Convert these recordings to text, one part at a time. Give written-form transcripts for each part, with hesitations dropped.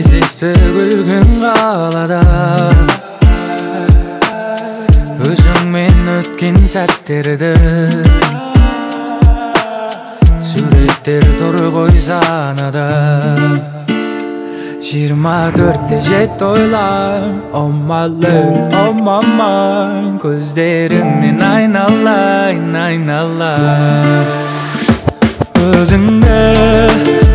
Кездестік үлкен қалада, өзіңмен өткен сәттерді. Суреттер тұр ғой санада. 24/7 ойлан, oh my lady, oh my mind. Көздеріңнен айналайын, айналайын. Өзіңді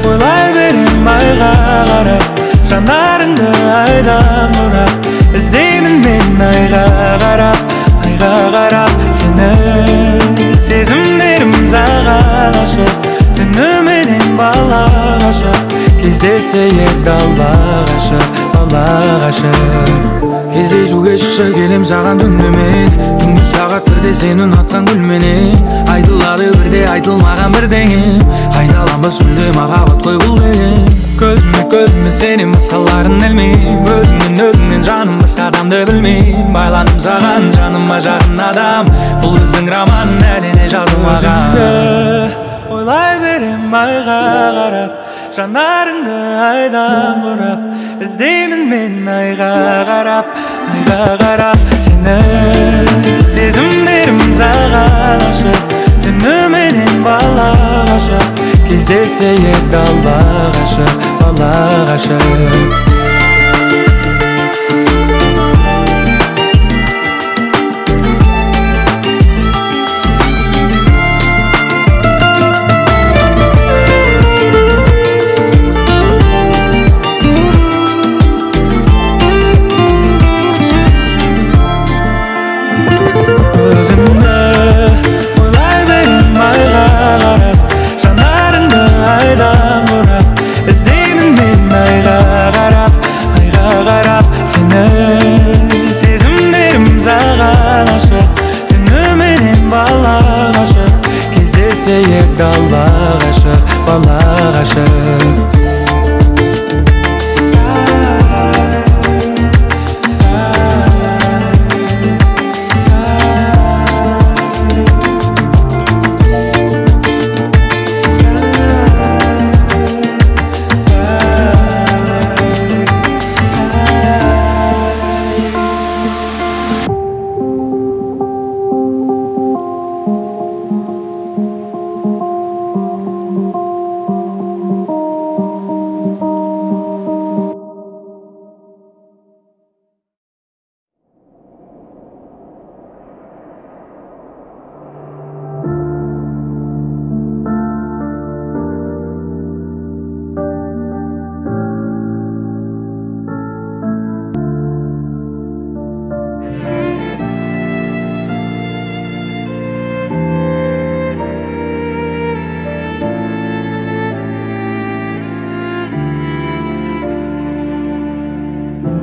ойлай берем айға қарап, жанарыңды айдан бұрап. Іздеймін мен айға қарап, айға қарап сені. Сезімдерім саған ашық, түніменен бала ғашық. Кездесейік дала ғашық, бала ғашық. Кездесуге шықшы келем саған түнімен. Түнгі сағат бірде сені ұнатқан гүлменен. Айтылады бірде айтылмаған бірдеңе. Қайталанбас мүлде махаббат қой бұл деген. Көзіме көзіме сенен басқаларын ілмеймін. Өзіңнен өзіңнен жаным басқа адамды білмеймін. Байландым саған жаныма жақын адам. Бұл біздің роман әлі де жазылмаған. Өзіңді ойлай берем айға қарап, жанарыңды айдан бұрап. Іздеймін мен айға қарап, айға қарап сені. Сезімдерім саған ашық, түніменен бала ғашық. Кездесейік дала ғашық, бала ғашық. Өзіңді ойлай берем айға қарап, жанарыңды айдан бұрап. Іздеймін мен айға қарап, айға қарап сені. Сезімдерім саған ашық, түніменен бала ғашық. Кездесейік дала ғашық, бала ғашық.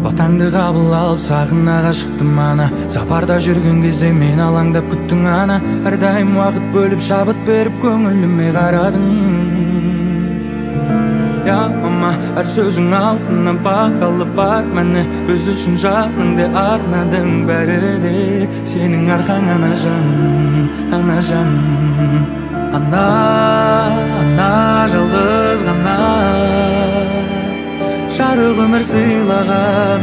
Батаңды қабыл алып сахнаға шықтым ана. Сапарда жүрген кезде мен алаңдап күттің ана. Әрдайым уақыт бөліп шабыт беріп көңіліме қарадың. Я мама, әр сөзің алтыннан бағалы бар мәні. Біз үшін жаныңды арнадың, бәрі де сенің арқаң, анажан, анажан. Ана, ана жалғыз ғана жарық өмір сыйлаған,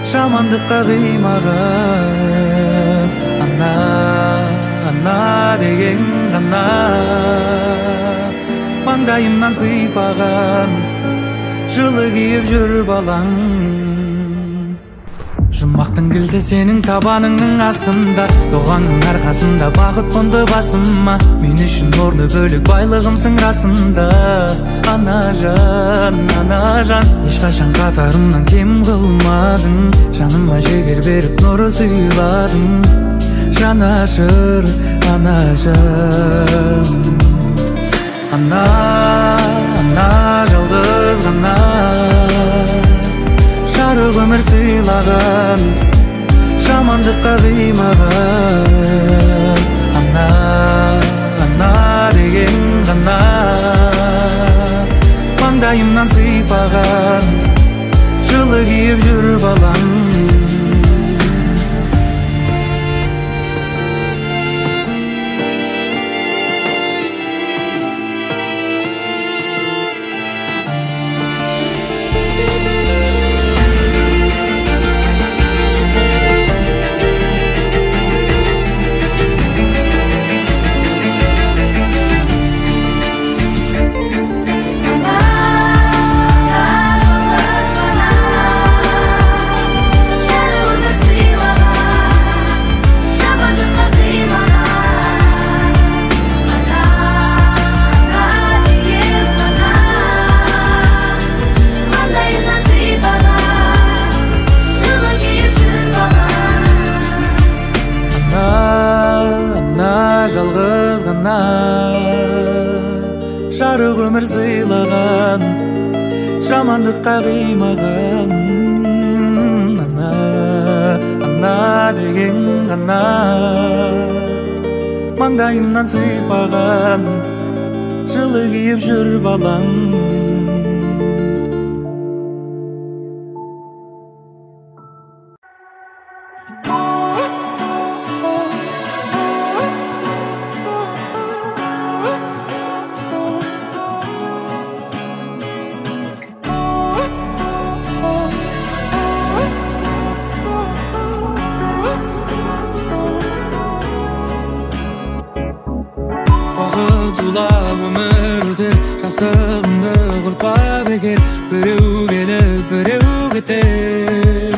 жамандыққа қимаған. Ана, ана деген ғана маңдайымнан сыйпаған, жылы киіп жүр балаң. Жұмақтың кілті сенің табаныңның астында, дұғаңның арқасында бақыт қонды басыма. Мен үшін орны бөлек байлығымсың расында, анажан, анажан. Ешқашан қатарымнан кем қылмадың, жаныма жігер беріп нұр сыйладың. Жанашыр, анажан. Ана, ана жалғыз ғана жарық өмір сыйлаған, жамандыққа қимаған. Ана, ана деген ғана маңдайымнан сыйпаған, жылы киіп жүр балам. Өмір сыйлаған, жамандыққа қимаған. Ана, ана деген ғана маңдайымнан сыйпаған, жылы киіп жүр балаң. Өмір өтер, жастығымды құртпа бекер. Біреу келіп, біреу кетер.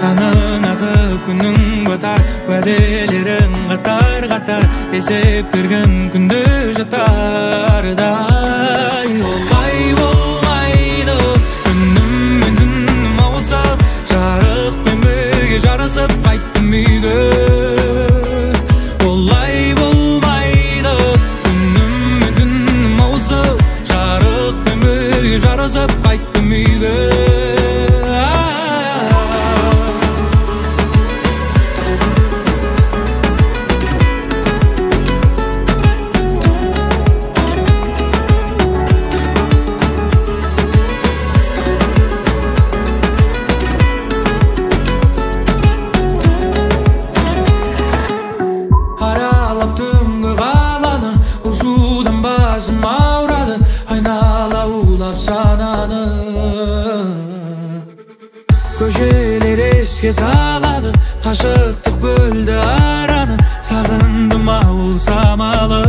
Таңың атып, күнің батар, уәделерің қатар-қатар. Есеп берген күнде жатардай. Олай болмайды, күнім мен түнім ауысып, жарықпен бірге жарасып қайттым үйге. Олай болмайды, күнім мен түнім ауысып, жарықпен бірге жарасып қайттым үйге. Аралап түнгі қаланы, ұшудан басым ауырады, айнала улап сананы. Көшелер еске салады, қашықтық бөлді араны, сағындым ауыл самалы.